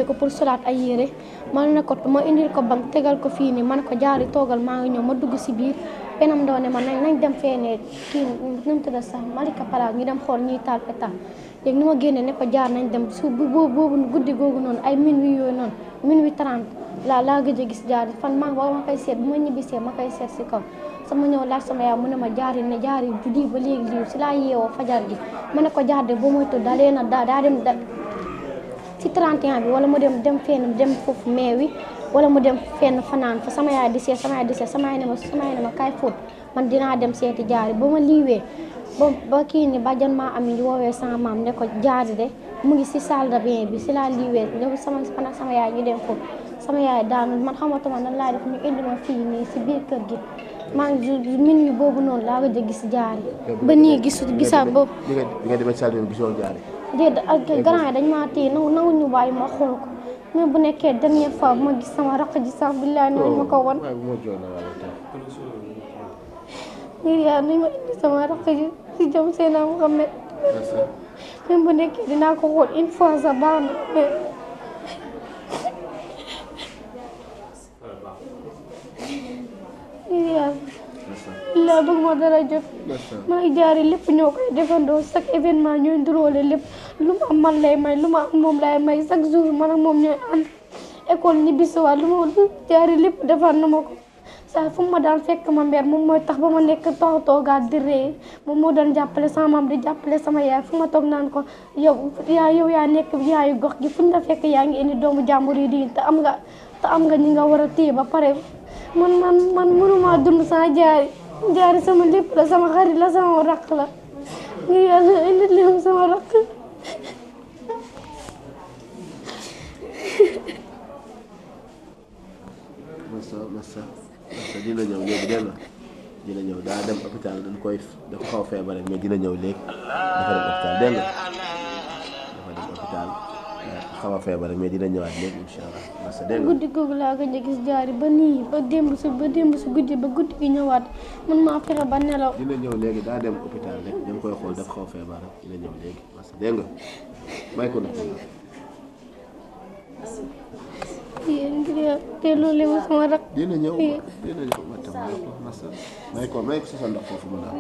génnee ko pour solaat ay yére ma ne ko ma indil ko bank tegal ko fii nii ma ne ko jaari toogal maa ngi ñëw ma dugg si biir penam doone ma nañ dem feenee kii nu mu tudd sax Malika Palaas ñu dem xool ñuy taal pétard léegi ni ma génnee ne ko jaar nañ dem su boobu guddi googu noonu ay minuit yooyu noonu minuit 30 laa gëj a gis jaari fan ma koy seet bu ma ñibbisee ma koy seet si kaw sama ñëw laaj sama yaay mu ne ma jaari du lii ba léegi lii si laa yeewoo fajar gi ma ne ko jaar de boo moytu daa dem ci 31 bi wala mu dem fenn dem foofu meewi wala mu dem fenn fanaan fa sama yaay di seet sama yaay ne ma kaay fóot man dinaa dem seeti jaari ba ma liiwee ba kii ni bàjjan maa am yi woowee sama maam ne ko jaari de mu ngi si salle de bain bi si laa liiwee ñëw sama yaay ñu dem foofu sama yaay daanu man xamatuma nan laa def ñu indi ma fii nii si biir kër gi maa ngi min yu boobu noonu laa gëj a gis jaari ba nii gisaa boobu bi nga demee salle bi gisoo jaari déedéet ak grand yi dañ maa téye nangu ñu bàyyi ma xool ko mais bu nekkee dernière fois bu ma gis sama raq ji sax billaay nañ ma ko won ngir yaa nañ ma indi sama raq ji si jëm Seydina Muhammad même bu nekkee dinaa ko xool une fois sax baax na laa bëgg ma dara jot maa ngi jaari lépp ñoo koy defandoo chaque événement ñooy nduróole lépp lu ma am man lay may lu ma am moom lay may chaque jour man ak moom ñooy ànd école ñibbisiwaat lu ma jaari lépp defar na ma ko saa fu ma daan fekk ma mber moom mooy tax ba ma nekk toogaat di ree moom moo doon jàppale sama maam di jàppale sama yaay fu ma toog naan ko yow yaa nekk yaayu gox gi fu ñu la fekk yaa ngi indi doomu jàmbur yi di te am nga ñi nga war a téye ba pare man mënuma dund saa jaari sama lépp la sama xarit la sama rakk la ngir yàlla indi leen sama rakk masa dina ñëw léegi dégg nga dina ñëw daa dem hôpital dafa xaw a feebar mais dina ñëw léegi dafa dem hôpital dégg nga dafa dem hôpital xaw a feebar mais dina ñëwaat léegi incha allah masa dégg nga guddi googu laa gëj a gis jaari ba nii ba démb si guddi ba guddi gi ñëwaat man maa fexe ba nelaw dina ñëw léegi daa dem hôpital rek dañ koy xool dafa xaw a feebar dina ñëw léegi masa dégg nga may ko nag yéen ngir teeloo leen ma sama rak dina ñëw ma tam masa may ko sa ndox foofu mu daal